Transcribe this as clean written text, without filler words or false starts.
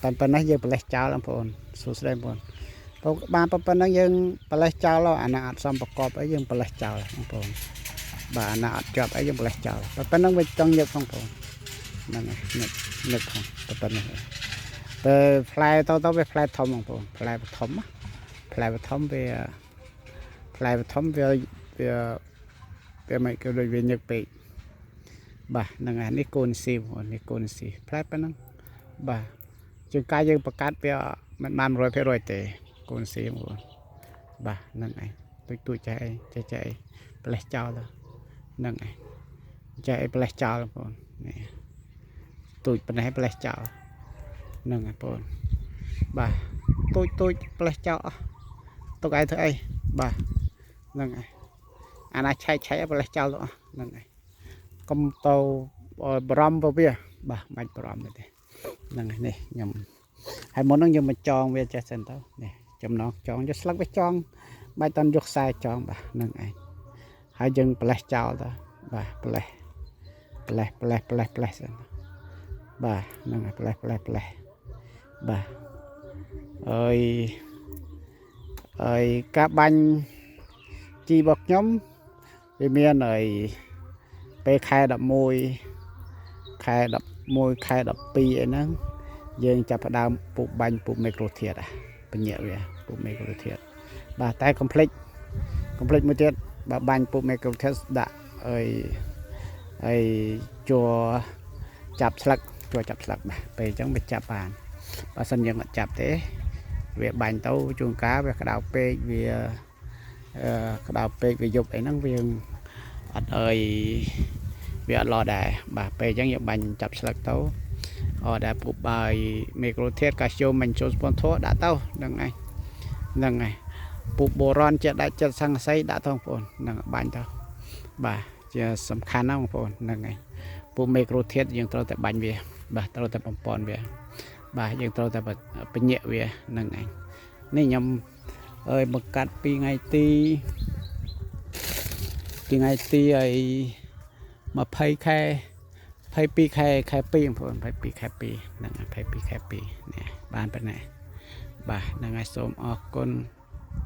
ប៉ុន្តែប៉ុណ្ណេះយើងប្រលេះចោលបងប្អូនសួស្តីបងប្អូនព្រោះបានប៉ុណ្ណឹងយើងប្រលេះចោលអាណាអត់សមប្រកបអីយើងប្រលេះចោលបងប្អូនបាទអាណាអត់ជាប់អីយើងប្រលេះចោលប៉ុណ្ណឹងវាចង់យកបងប្អូនហ្នឹងហើយនឹកនឹកផងប៉ុណ្ណឹងពេលផ្លែទៅទៅវាផ្លែធំបងប្អូនផ្លែធំផ្លែធំវាផ្លែធំវាវាវាមិនគឺដូចវាញឹកពេកបាទហ្នឹងហើយនេះកូនស៊ីបងប្អូននេះកូនស៊ីផ្លែប៉ុណ្ណឹងបាទជាងការយើងបង្កាត់វាមិនបាន100%ទេកូនស៊ីបងប្អូនបាទហ្នឹងឯងទូចទូចចេះអីចេះចេះអីផ្លេសចោលទៅហ្នឹងឯងចេះអីផ្លេសចោលបងប្អូននេះទូចប៉ុណ្ណេះផ្លេសចោលហ្នឹងឯងបងប្អូនបាទទូចទូចផ្លេសចោលអស់ទុកឯងធ្វើអីបាទហ្នឹងឯងអាណាឆែកឆែកផ្លេសចោលទៅអស់ហ្នឹងឯងកុំទៅបារម្ភទៅវាបាទមិនបារម្ភទេហ្នឹងឯងនេះខ្ញុំហើយមុនហ្នឹងយើងមកចងវាចេះសិនទៅនេះចំណងចងយកស្លឹកវាចងបាច់តន់យកខ្សែចងបាទហ្នឹងឯងហើយយើងផ្លេសចោលទៅបាទផ្លេសផ្លេសផ្លេសផ្លេសផ្លេសសិនបាទហ្នឹងហើយផ្លេសផ្លេសផ្លេសបាទអើយហើយការបាញ់ជីរបស់ខ្ញុំវាមានហើយពេលខែ11ខែ11ខែ12អីហ្នឹងយើងចាប់ផ្ដើមពូបាញ់ពូមីក្រូធាតុពញាក់វាពូមីក្រូធាតុបាទតែកុំភ្លេចកុំភ្លេចមួយទៀតបើបាញ់ពូមីក្រូធាតុដាក់អីអីជ័រចាប់ស្លឹកជ័រចាប់ស្លឹកបាទពេលអញ្ចឹងវាចាប់បានបើសិនយើងអត់ចាប់ទេវាបាញ់ទៅជួនកាលវាក្តៅពេកវាអឺក្តៅពេកវាយប់អីហ្នឹងវាអត់អើយវាអត់ល្អដែរបាទពេលអញ្ចឹងយើងបាញ់ចាប់ស្លឹកទៅអត់ដែលពុបបាយមីក្រូធាតុកាល់ស្យូមមិនចូលស្ពនធัวដាក់ទៅហ្នឹងឯងហ្នឹងឯងពុបបូរ៉នចិត្តដាក់ចិត្តសង្កសីដាក់ទៅបងប្អូនហ្នឹងបាញ់ទៅបាទជាសំខាន់ណាស់បងប្អូនហ្នឹងឯងពុបមីក្រូធាតុយើងត្រូវតែបាញ់វាបាទត្រូវតែបំពន់វាបាទយើងត្រូវតែពញាក់វាហ្នឹងឯងនេះខ្ញុំអើយបង្កាត់ពីថ្ងៃទីពីថ្ងៃទីអី20ខែ22ខែខែ2បងប្អូន22ខែ2ហ្នឹង22ខែ2នេះបានប៉ុណ្ណេះបាទហ្នឹងហើយសូមអរគុណ